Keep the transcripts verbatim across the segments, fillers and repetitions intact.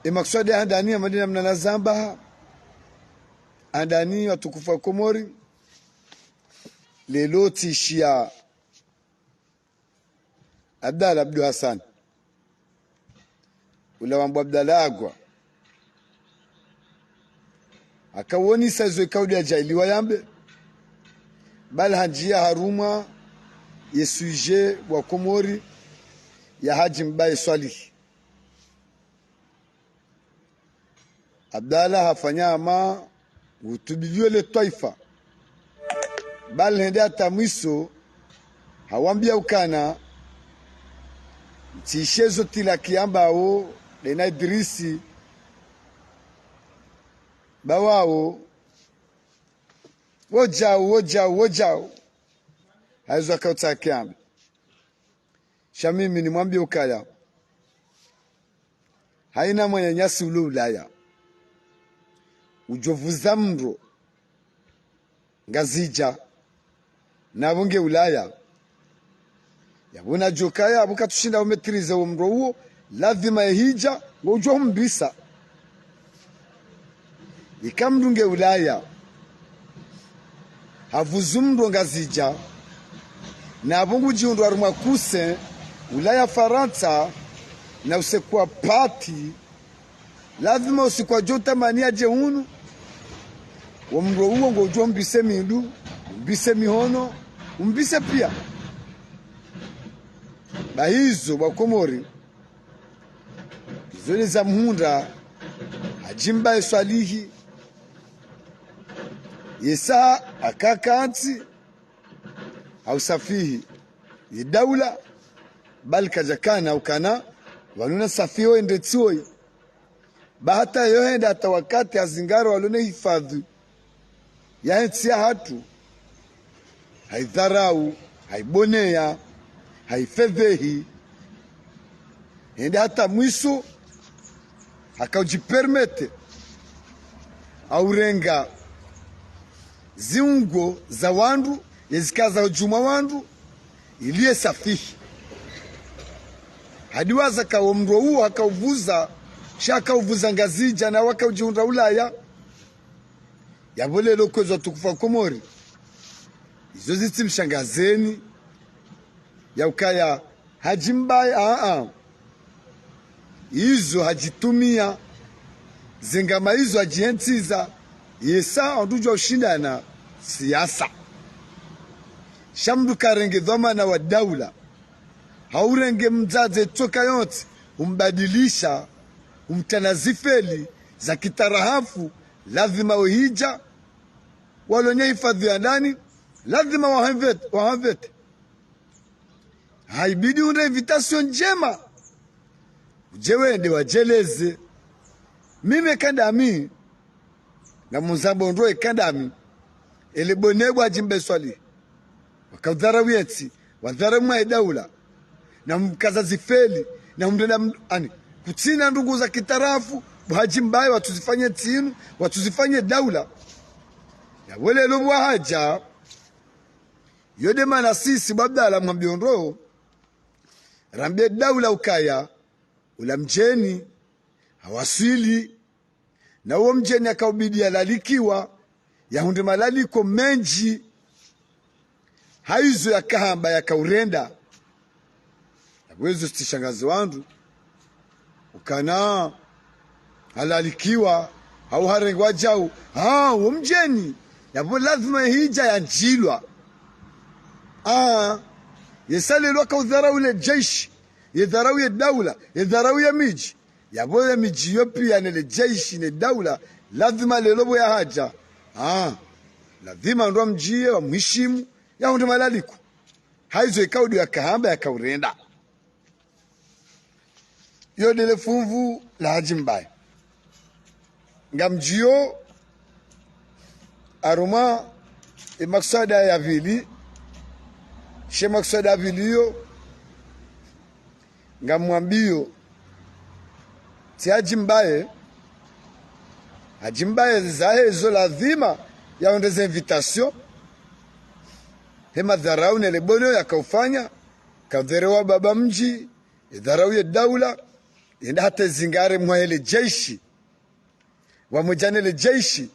Emakswada ya handani ya madina mnana zamba. Handani watukufu wa Komori. Lelo tsishiya Abdallah Abdou Hassan. Ula wambwa Abdallah Agwa. Akawonesa izo ikao ndo yadjaaliwa yambe. Bali handjiya harumwa ye sujet wa Komori ya Hadji Mbaye Swalihi. Abdallah hafanya hama ngutubiliyo le twaifa. Bali hende hata mwiso, hawambiya ukana, ntsishiya izo tilaki yambao, ndena Idrisi, ba wao, wodjau, wodjau, wodjau. Haizo akautsaha yambe. Sha mimi nimwambiye ukaya, haina mwananyasi ulo Ulaya udjovuza mndro Ngazidja, na pvo nge Ulaya. Yapvo nadjokaya, apvo katsushinda umaîtriser wo mndro uwo, lazima ye hidja, ngoudjo humbisa. Ika mndru nge Ulaya, havuzu mndro Ngazidja, na pvo ngudjihundru harumwa kuse, Ulaya Farantsa, na usekwa pati, lazima usiku wadjo utamani yadje hunu, wo mndro uwo ngoudjo humbise mindru, humbise mihono, humbise piya. Bahi izo, wa Komori, izo nde zamhundra Hadji Mbaye Swalihi, yesa akakantsi, hausafihi ye daula, bali kadjakana ukana, pvanu na safihi wo ende tsi woyi. Ba hata yo hende hata wakati hazingara walo ne hifadhwi yahe ntsi yahatru, haidharau, haiboneya, haifedhehi. Hende hata mwiso, hakaudjipermettre, haurenga ziungo za wandru, yezikaza hudjumwa wandru, ili yesafihi. Hadiwaza ka wo mndro uwo hakauvuza, sha hakauvuza Ngazidja na wakaudjihundra Ulaya. Yapvo lelo kwezi watukufu wa Komori, izo zitsimshangazeni, ya ukaya Hadji Mbaye, aa. Izo hadjitumiya, zengama izo hadjihentsiza, yesa wandru udjwa ushindana siyasa. Sha mndru karenge dhwamana wa daula, haurenge mdzadze tsoka yontsi, humbadilisha, humtrana zifeli za kitarahafu, lazima wo hidja, walo ne hifadhwi ya ndani, lazima wahamvete, wahamvete. Haibidi hundre invitation ndjema. Udje wende wadjeleze. Mimi eka ndami, ngamuzambo ndro eka ndami, ele bone bwa Hadji Mbaye Swalihi. Wakaudharau yentsi, wadharau mwa ye daula. Na mkaza zifeli, na mndrenda mnd-, ani, kutsina ndrongoo za kitarafu, bo Hadji Mbaye watsuzifanye ntsi inu, watsuzifanye daula. Yapvo lelo pvwa hadja, yo nde mana sisi bo Abdallah mwambiyo ndro, rambiye daula ukaya, ula mdjeni, hawaswili, na uwo mdjeni yakaubidi yalalikiwa, yahundre malaliko mendji, haizo yakahamba yakaurenda. Yapvo izo zitsishangaze wandru, ukana halalikiwa, hau harengwa djau, aa, wo mdjeni, yapvo lazima ye hidja yandjilwa. Aa, yesa lelo hakaudharau le jeshi, yedharau ye daula, yedharau ye midji. Yapvo ye midji yo piya ne le jeshi ne daula, lazima lelo pvo yahadja. Aa, lazima wandru wamdjiye, wamheshimu, yahundre malaliko. Haizo ikao ndo yakahamba yakaurenda. Yo nde le funvu la Hadji Mbaye. Ngamdjiyo harumwa ye makswada ya pvili, she makswada ya pvili yo, ngamwambiyo, tsi Hadji Mbaye, Hadji Mbaye zahe zo lazima yahundre ze invitation, he madharau ne le bone yakaufanya, kadherewa baba mdji, yedharau ye daula, Yenda hata izingare mwahe le jeshi, wamwedja ne le jeshi.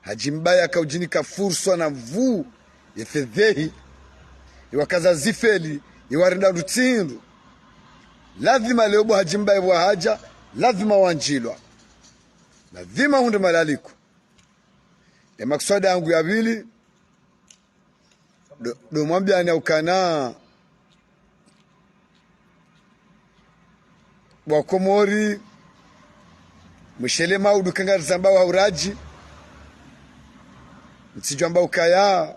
Hadji Mbaye yaka udjinika furswa na nvuu ye fedhehi, iwakaza zifeli, iwarinda ndru tsi hindru. Lazima leo bo Hadji Mbaye wahadja, lazima wandjilwa. Lazima hundre malaliko. Ye makswada yangu ya pvili, ndo, ndo mwambiani ukana bo Wakomori, mwishele maudu kangari zamba wa uradji. Mtsidjwamba ukaya,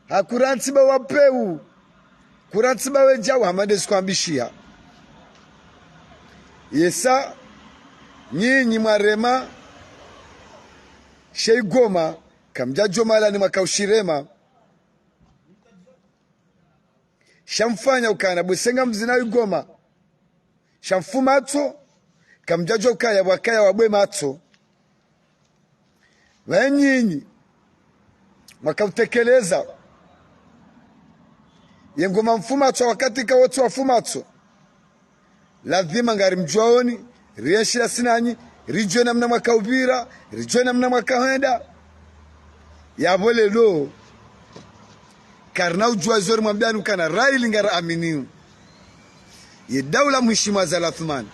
ha kurantsiba wapeu, kurantsiba wedjau, hama ndezi kwambishiha. Yesa, nyinyi mwarema, she igoma, kamdjadjo mala ni mwaka ushirema. Sha mfanya ukana, bwesenga mzina igoma. Sha mfu matso, kamdjadjo kaya wakaya wabwe matso. Pvanyinyi, mwaka utekeleza. Ye ngoma mfu matso, wakati ka wontsi wafu matso. Lazima ngari mdjwaoni, rienshi la sinanyi, ridjwe namna mwaka upvira, ridjwe namna mwaka hwenda. Yapvo lelo, karina udjuwa izo rimwambiani ukana raili ngara aminiu. Ye daula mhishimiwa Azali Assoumani.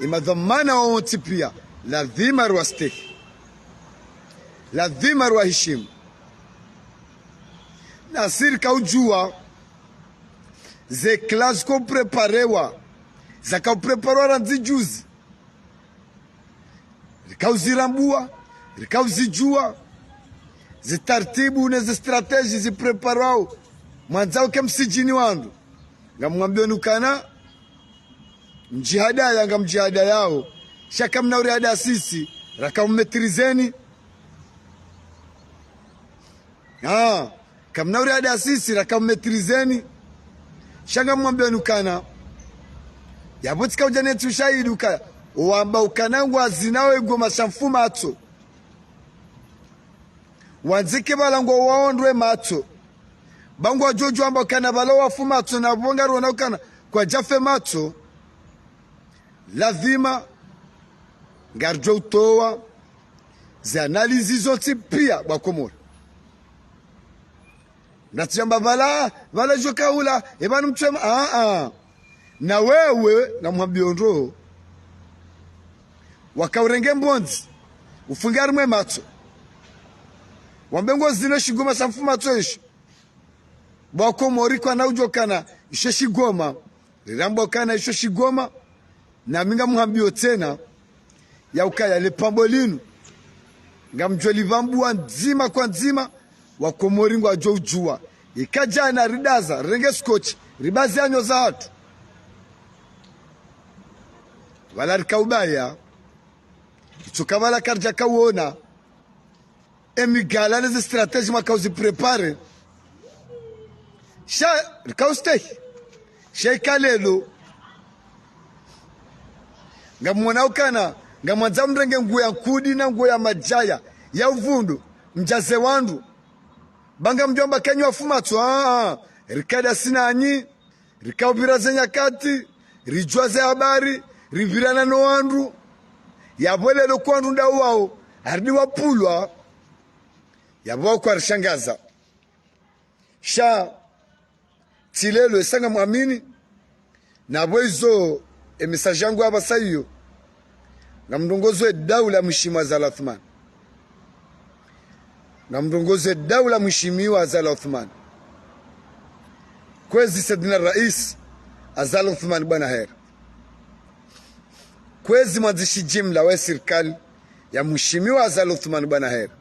Ye madhwamana wawontsi pia, lazima riwastehi. Lazima riwahishimu. Nasi rika udjuwa, ze classe ko préparewa, zaka préparewa randzi juzi. Rika uzirambua, rika uzidjuwa, ze taratibu ne ze stratégie zipréparewao, mwandzao ke msidjini wandru. Ngamwambioni ukana, mdjihadaya, ngamdjihadayao, sha kamna urihada sisi, raka umetrizeni. Ah, kamna urihada sisi, raka umetrizeni. Sha ngamwambioni ukana, yapvo tsika udja netsi ushahidi uka, wamba ukana ngwazinao igoma sha mfu matso. Wandzike pvala ngwawaondwe matso. Ba ngwadjo djwamba ukana pvala wafu matso na pvo ngariona ukana kwadjafe matso. Lazima ngaridjo utowa ze analyse zontsi pia bo Wakomori. Natsidjamba pvala, pvala djo kaula, epvanu mtwema, ah, ah. Na wewe, ngamwambiyo ndro. Waka urenge mbondzi, ufunge harimwa matso. Wambe ngozino shigoma sha mfu matso isho. Bo Wakomori kwana udjo kana, isho shigoma. Rirambwa ukana isho shigoma, nami ngamhambiyo tsena, ya ukaya le pambo linu, ngamdjo livambua ndzima kwa ndzima, Wakomori ngwadjo udjuwa. Ika djana ridaza, rirenge scotch, ribazi hanyo za hatru. Pvala rika ubaya, itsoka pvala karidjaka uona, emigala ne ze stratégie mwaka uzipréparé. Sha, rika ustehi. Sha ika lelo. Ngamwona ukana, ngamwandza mrenge nguo ya nkudi na nguo ya madjaya, ya uvundu, mdjaze wandru. Ba ngamdjwamba kanyi wafu matso, ah, ah, rika dasi nanyi. Rika upvira ze nyakati, ridjuwa ze habari, ripvirana no wandru. Yapvo lelo ko wandru ndawao, haridi wapvulwa. Yapvo wao kwarishangaza. Sha, tsi lelo esa ngamwamini, na pvo izo, e message yangu yapvasa iyo. Ngamrongozo e daula mheshimiwa Azali Assoumani. Ngamrongozo e daula mheshimiwa Azali Assoumani. Kwezi Saidina Rais Azali Assoumani bwana heri. Kwezi mwandzishi jimla we sirikali ya mheshimiwa Azali Assoumani bwana heri.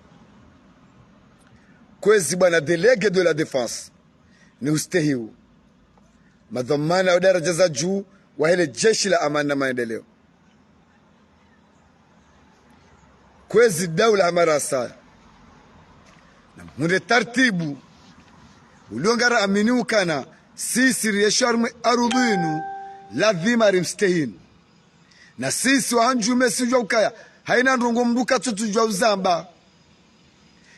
Kwezi bwana délégué de la défense. Ni ustehiwu. Madhwamana wa daraja za juu wahe le jeshi la amani na maendeleo. Kwezi daula hama rasaya. Na mhundre taratibu. Ulio ngara amini ukana, sisi riesho harimwa e arudhu inu, lazima rimstehini. Na sisi wahandjume sidjwa ukaya, haina ndrongo mndru katsutsudjwa uzamba.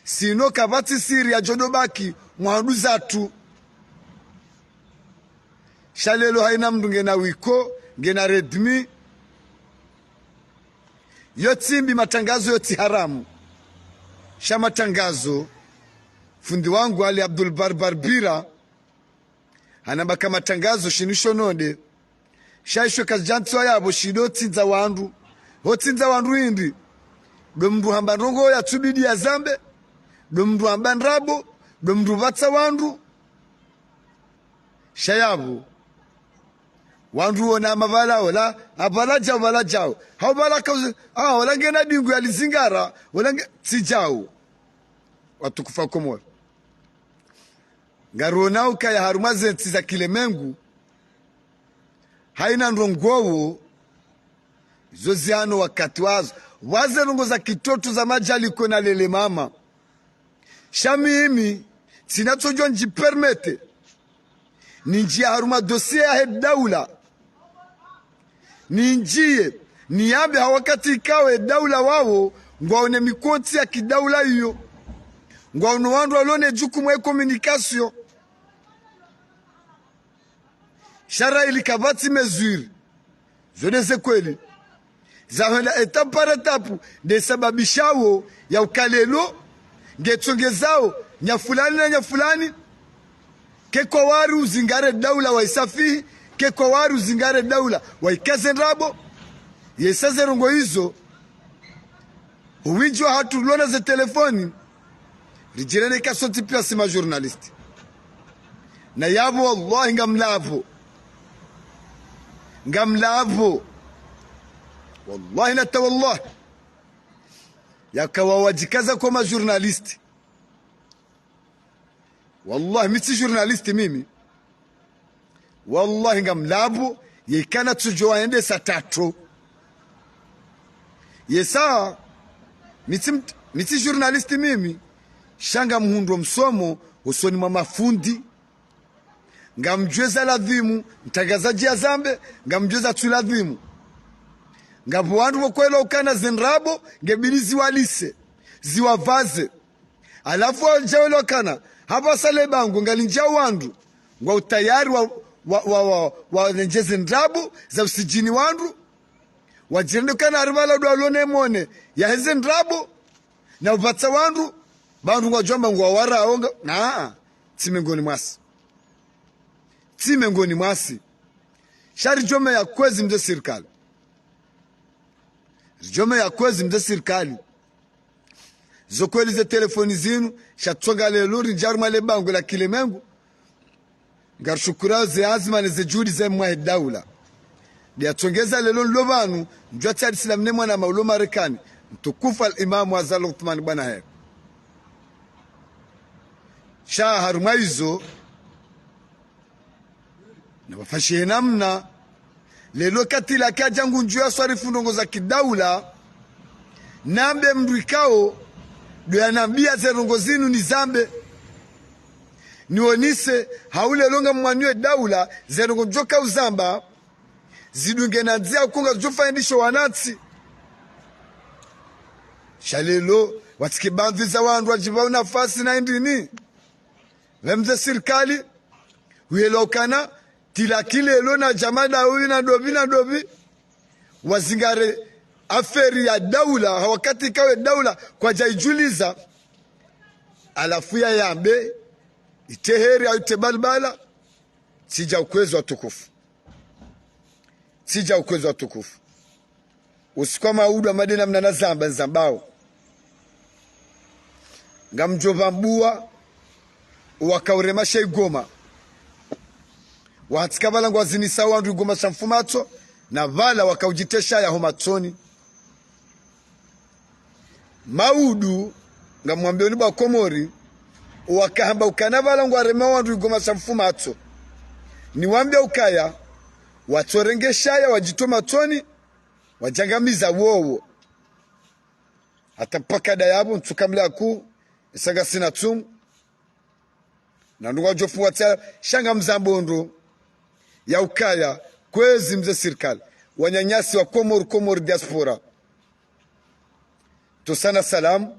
Sino kapvatsi siri ya djo do baki mwahandu zatru. Sha lelo haina mndru ngena wiko, ngena Redmi. Yo tsi mbi, matangazo yo tsi haramu. Sha matangazo, fundi wangu Ali Abdul Barbar Bira, hanamba ka matangazo shinu shononde. Sha isho kazidjantsiwa yapvo shindo tsindza wandru. Ho tsindza wandru hindri? Ndo mndru hamba ndrongo yatsubidi yazambe, ndo mndru hamba ndrabo, ndo mndru pvatsa wandru. Sha yapvo wandru wona hama pvala ola, apvala djau, pvala djau. Hau pvala kauzi, ah, ola ngena dingu yalizingara, ola nge, tsi djau. Watukufu wa Komori, ngarionao ukaya harumwa ze ntsi za kilemengu, haina ndrongo wo, zo zihano wakati wazo. Pvwa ze ndrongo za kitoto za madjaliko na lele mama. Sha mimi, tsina tsodjo ndjipermete nindjiye harumwa dossier yahe daula, nindjiye, niyambe ha wakati ikao e daula wawo ngwaone mikontsi ya kidaula iyo, ngwaono wandru walone jukumu ya communication. Sha ra ili kapvatsi mesure. Zo nde ze kweli. Zahwenda étape par étape, nde sababishawo ya uka lelo, ngetsongezao, nya fulani na nya fulani, ke kwa wari uzingare daula wa isafihi, ke kwa wari uzingare daula wa ikaze ndrabo, yesa ze ndrongo izo, owindji wahatru lona ze telefoni, ridjirene ka sontsi piya si ma journaliste. Na yapvo wallahi ngamlapvo. Ngamlapvo. Wallahi na tawallahi. Yakawa wadjikaza ko ma journaliste. Wallahi, mi tsi journaliste mimi. Wallahi ngamlapvo, yeka na tsudjo waendesa tatro. Yesa, mi tsi mt-, mi tsi journaliste mimi. Sha ngamhundro msomo, usoni mwa mafundi. Ngamdjueza ladhimu, mtrangazadji yazambe, ngamdjueza tsu ladhimu. Ngapvo wandru pvo kwelo ukana ze ndrabo, ngebidi ziwalise, ziwapvaze. Halafu wadjawelo ukana, hapvasa le bangwe ngalindjia wandru ngwa utayari wa, wa, wa, wa, wa nendjeze ndrabo za usidjini wandru. Wadjirende ukana hari pvala ndo walone mone yaheze ndrabo, na upvatsa wandru, wandru ngwadjwamba ngwa waraonga, na, tsi mengoni mwasi. Tsi mengoni mwasi. Sha ridjome ya kwezi mze sirikali. Ridjome ya kwezi mze sirikali. Zo kweli ze telefoni zinu, sha tsonga lelo, rindjia harumwa le bangwe la kilemengu. Ngarishukura ze azma ne ze juhudi ze mwahe daula. Ndiya tsongeza lelo nilo pvanu, ndjwa tsi ali silamu ne mwana maulo Marekani, mtukufu al Imamu Azali Uthmani bwana heri. Sha harumwa izo, na wafashihe namna. Lelo katila kadja ngundjuya swarifu ndrongo za kidaula, nambe mndru ikao ndo yanambiya ze ndrongo zinu nizambe. Nionise, hau lelo ngamwanyo e daula, ze ndrongo ndjoka uzamba, zidunge na ndzia uko ngazidjo fanyisho wanantsi. Sha lelo, watsike bandzi za wandru wadjipvao nafasi na indrini. Pve mze sirikali, huyelewa ukana, tila kilelo na djamada uyu na ndopvi na ndopvi, wazingare aferi ya daula, ha wakati ikao e daula kwadja idjuliza, halafu yayambe, ite heri au ite balbala, tsidja ukwezi watukufu. Tsidja ukwezi watukufu. Usiku wa maudu wa madena mna nazamba nizambao. Ngamdjo pvambuwa waka urema sha igoma. Wahantsika pvala ngwazinisa wandru igoma sha mfumatso, na pvala waka udjitesha yaho matsoni. Maudu, ngamwambioni bwa Komori, wakahamba ukana pvala ngwarema wandru igoma sha mfumatso. Niwambia ukaya, watsorenge shaya wadjitwe matsoni, wadjangamiza wowo. Hata mpaka ndayapvo, ntsuka mlaku, isanga sina tsumu. Na ndrongoo wadjo fungwa tsa, sha ngamzambo ndro ya ukaya, kwezi mze sirikali, wananyasi wa Komori, Komori diaspora. Ntosana salamu,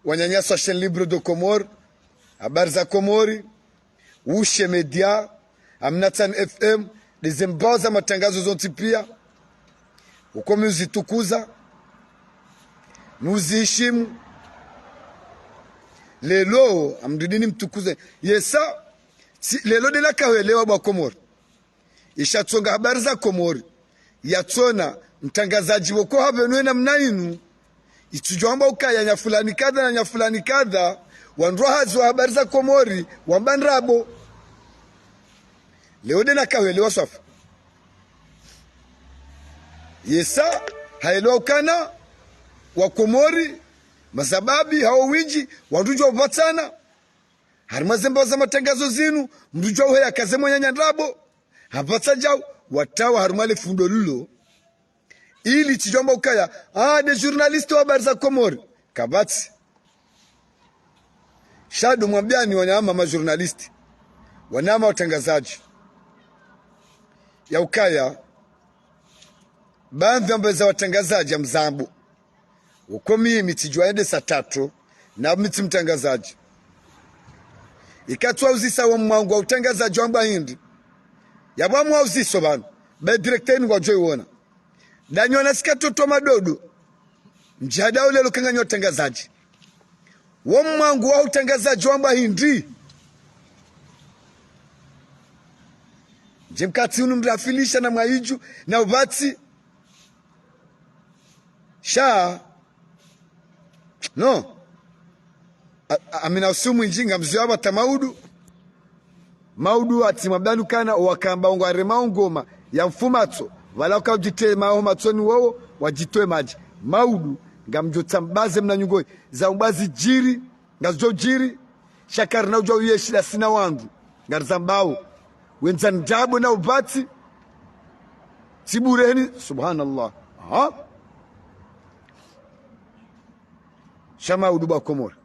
wananyasi wa Chaîne Libre de Comores, Habari za Komori, Wushe Media, Amnatan F M, Ndeze mbao za matangazo zontsi pia, uko mi uzitukuza, mi uziheshimu. Leo, amdidini mtukuze. Yesa, tsi, leo ndena kahwelewa bo wa Komori. Isha tsonga habari za Komori. Yatsona, mtangazadji woko hapvenwe namna inu. Itsudjo amba ukaya nya fulani kadha na nya fulani kadha, wandru wa hazi wa habari za Komori, wamba ndrabo. Leo ndena kahwelewa swafi. Yesa, haelewa ukana, wa Komori, mazababi, hao windji, wandru djo pvatsana. Harimwa ze mbao za matangazo zinu, mndru djo uheya kaze mwananya ndrabo. Hapvatsa djau, watawa harimwa le fundo lilo. Ili tsidjo amba ukaya, ah, nde journaliste wa habari za Komori. Kapvatsi. Sha ndo mwambiani wanama ma journaliste. Wanama watangazadji. Ya ukaya, baadhwi amba za watangazadji ya mzambo. Uko mimi tsidjua ende saa tatu, na mi tsi mtangazadji. Ika tsi wa uzisa wo mwangu wa utangazadji wamba hindri. Yapvo amwa uziso pvanu, be directeur ni ngwadjo iwona. Ndanyi wana sika toto madodo. Mdjada ulelo kenga nyo utangazadji. Wo mwangu wa utangazadji wamba hindri. Ndje mkati unu mrafilisha na mwaidju, na upvatsi. Sha. No. A, a, amina usiu mwindji ngamzio apvata maudu. Maudu atsi mabdanu kana wakamba ngwaremao ngoma ya mfumatso. Pvala uka udjitema ho matsoni wowo, wadjitowe madji. Maudu, ngamdjo tsambaze mna nyungo, za umbazi djiri, ngazidjo djiri, sha karina udjua uyeshi la sina wandru. Ngarizambao. Wendza ndrabo na upvatsi. Tsi bure heni, subhanallah. Ha? Sha maudu bo wa Komori.